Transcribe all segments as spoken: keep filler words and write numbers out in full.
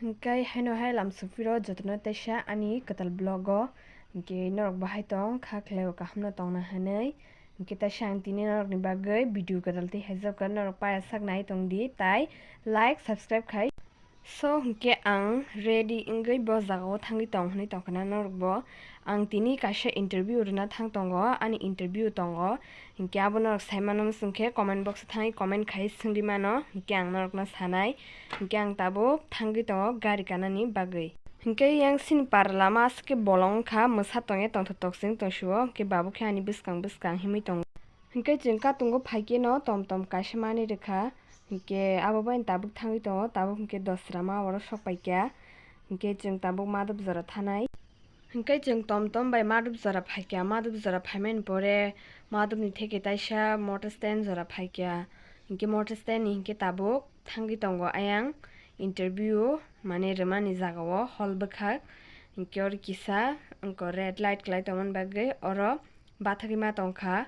Hwnkhe haino hai lam suphiro jotono teisa ani kwtal vlog o, hwnkhe norok bahai tong kha khlai o kaham no tongna hinwi, hwnkhe teisa ang tini norok ni bagwi video kwtal twi haijak kha, norok paya sak nai tong di tai like subscribe khai. So hwnkhe ang ready wngwi bo jaga o thangwi tong hinwi tong kha na norok bo, ang tini kaisa interview rwna thang tongo, ani interview tongo. Hinkhe abo norok sai mano wng khe comment box o thangwi comment khai swngwi mano, hinkhe ang norokno sanai. Hinkhe ang tabuk thangwi tongo gari kanani bagwi. Hinkhe yang sini par lama aswk khe bolong wngkha, mwsa tongya tongthok toksing tongsio, hinkhe babuk khe ani bwskang bwskang himwi tongo. Hinkhe chwng katungo phaikhe no tom tom kaisa manwi rwkha, hinkhe abo bai tabuk thangwi tongo, tabuk hinkhe dosra ma oro sok paikha, hinkhe chwng tabuk madop jora thanai. Hinkhe chwng tom tom bai madop jora phaikha, madop jora phaimani pore madopni theke taisa motor stand jora phaikha. Hinkhe motor stand ni hinkhe tabuk thangwi tongo ayang interview mane rwmani jaga o hall bwkhak. Hinkhe oro kisa wngkha red light kwlai tongmani bagwi oro bathagwi ma tongkha.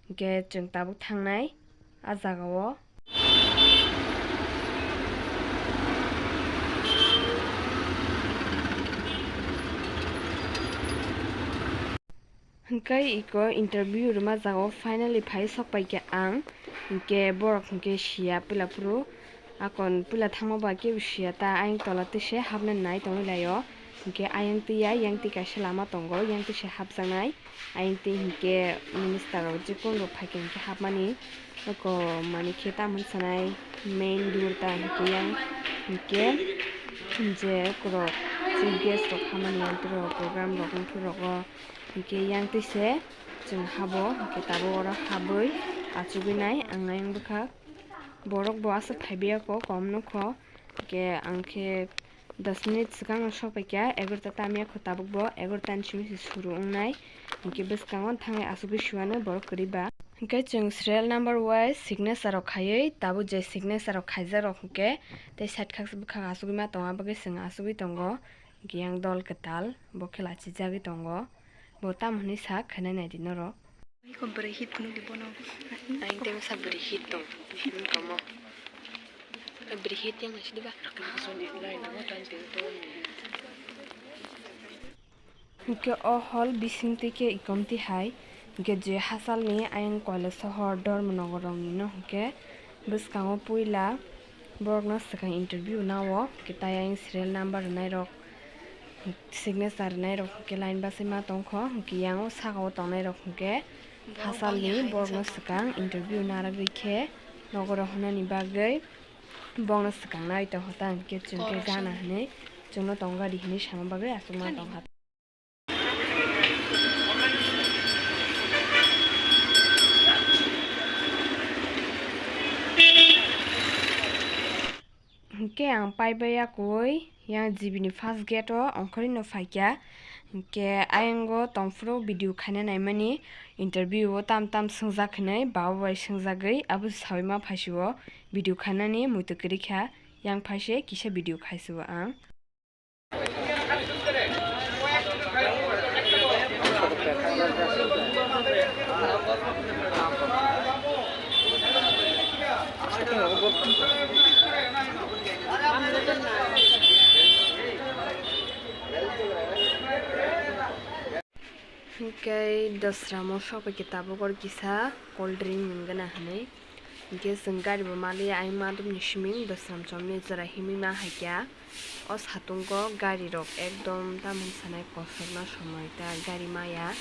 Hinkhe chwng tabuk thangnai a jaga o. Hinkhe iko interview rwma jaga o finally phai sok paikha ang. Hinkhe borok hinkhe siya puila phuru akon puila thangma ba kebo siya ta ayang tola twi se hapnani nai tongwi lai o. Hinkhe ayang twi ya yang twi kaisa lama tongo, yang twi se hapjaknai. Ayang twi hinkhe minister rok jikon rok phaikha hinkhe hapmani oko mani khe tamo sanai main door ta hinkhe yang hinkhe je oko rok chief guest rok hamani yantwi rok program rok wngthok rok o hinkhe yang twi se chwng habo hinkhe tabuk oro habwi achugwi nai ang ayang bwkha borok bo aswk phaibai ya kho kom nokho hinkhe ang khe. Dos minute swkang no sok paikha, egarota tam ya kho tabuk bo, egarota ni simi se suru wngnai. Hinkhe bwskango thangwi asugwi suiano borok kwrwi ba. Hinkhe chwng serial number wise signature rok khaiwi, tabuk je signature rok khaijak rok hinkhe tei side khaksa bwkhak asugwi ma tongo, aboni chwng asugwi tongo. Hinkhe yang dol kwtal bo khe lachijagwi tongo, bo tamo hwnwi sa khwnai naidi norok. Iko bwrwi hit phunukdi bono. Ang tei masa bwrwi hit tong. Him komo. Bwrwi hit yang nasi diba. Hinkhe o hall bising twi khe ikom twi hai. Hinkhe je hasalni ayang Koilasohor Dharmanagar rokni no hinkhe bwskango puila borokno swkang interview nao. Hinkhe tei ayang serial number rwnai rok. Signature rwnairok hwnkhe line bachai ma tongkho, hwnkhe yang o saka o tongnairok hwnkhe hasalni borokno swkang interview narwgwi khe nogo rohornani bagwi bongno swkang nai tongkha ta, hwnkhe chwng khe gana hwnwi chwngno tong gari hwnwi sama bagwi achukma tongkha. Hinkhe ang paibai yakui yang G B ni first gate o ongkhorwi no phaikha. Hinkhe ayang o tongphuru video khaina naimani interview o tam tam swngjak hinwi baba bai swngjagwi abo sawi ma phaisio video khainani muitu kwrwi kha. Yang phaise kisa video khaisio ang. Hinkhe dosra mo sokoi khe tabuk oro kisa cold drink nwng gana hinwi. Hinkhe chwng gari bo maliya, ayang madupni siming dosram chomni jora himwi ma hai kha. O satungo gari rok ekdom tamoni sanai kosokna somoi ta gari maya.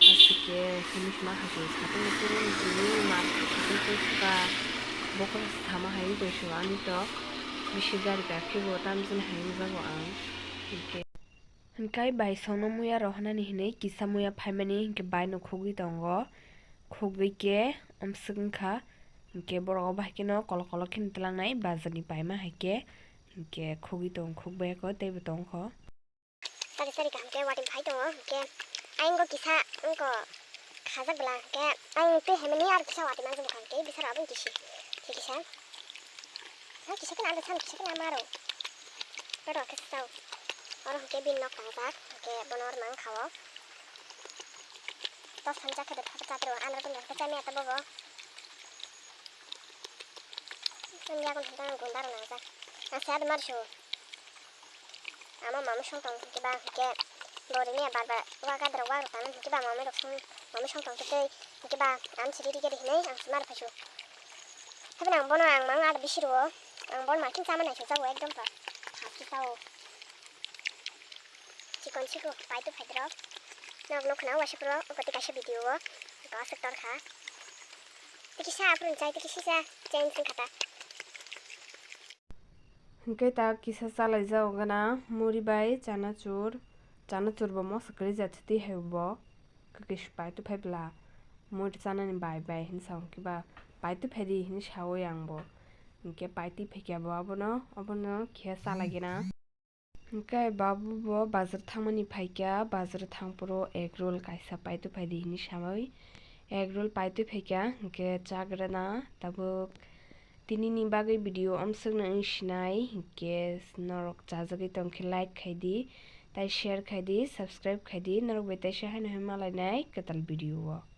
Aswk khe himwi ma hai khe satungo tini mar satung twi suka bokhorok sama hai wngtoi se ani to bisi gari kakhe bo tamjani hai wngjago ang. Hinkhe. Hinkhe bai songno muya rohornani hinwi kisa muya phaimani hinkhe bai no khugwi tongo. Khugwi khe amswk wngkha. Hinkhe borok obo hai kheno kolok kolok kheno twlangnai bazar ni paima hai khe. Hinkhe khugwi tong khugbai kho teibo tongkho. Sari sari kaham khe watwi phai tongo hinkhe ayang o kisa wngkha. Khajak bwla hwnkhe ang twi haimani aro kisa watwi manjak bwkha hwnkhe bisaro aboni kisi. Khe kisa. Ha kisa kheno ando san kisa kheno amaro. Pero khe sao. Oro hwnkhe bini nok tangjak hwnkhe bono oro mang khao. Tos thamjak khe do thapa chatro andro tongya hwnkhe chamya to bobo. Ang yagon hwnkhe ang gundaro nangjak. Ang saya de marsu. Ama mamui song tong hwnkhe ba hwnkhe bo rini bar bar wa gadra wa rok tangna hwnkhe ba mamui rok song mamui song tong tei hwnkhe ba ang siri rige de hinui ang sumar phaisu. Haphano ang bono ang mang ada bisi rwo ang bon makin chama nai sujak ekdom pa hapsi tao. Chikon chikon pai tu phai rok. Nok nok khna wasi pro okoti kaisa video o. Ko asuk tor kha. Tiki sa apun chai tiki sisa chain sing khata. Hwnkhe ta kisa chalaijak gana muri bai chanachur, chanachur bo mosa kwrwi jat twi hai bo kwkwi se pai twi phai bwla muri chanani bai bai hinwi sa hwnkhe ba pai twi phai di hinwi sawi ang bo. Hwnkhe pai twi phai khe bo abono, abono khe chalai gana. Hwnkhe babu bo bazar thangmani phaikha, bazar thangphuru egg roll kaisa pai twi phai di hinwi sawi egg roll pai twi phaikha, hwnkhe chagrana tabuk. Tinini bagwi video omswkno wng sinai, hwnkhe norok chajagwi tongkhe like khai di, tai share khai di, subscribe khai di, norok bai teisa haino hai malainai kwtal video o.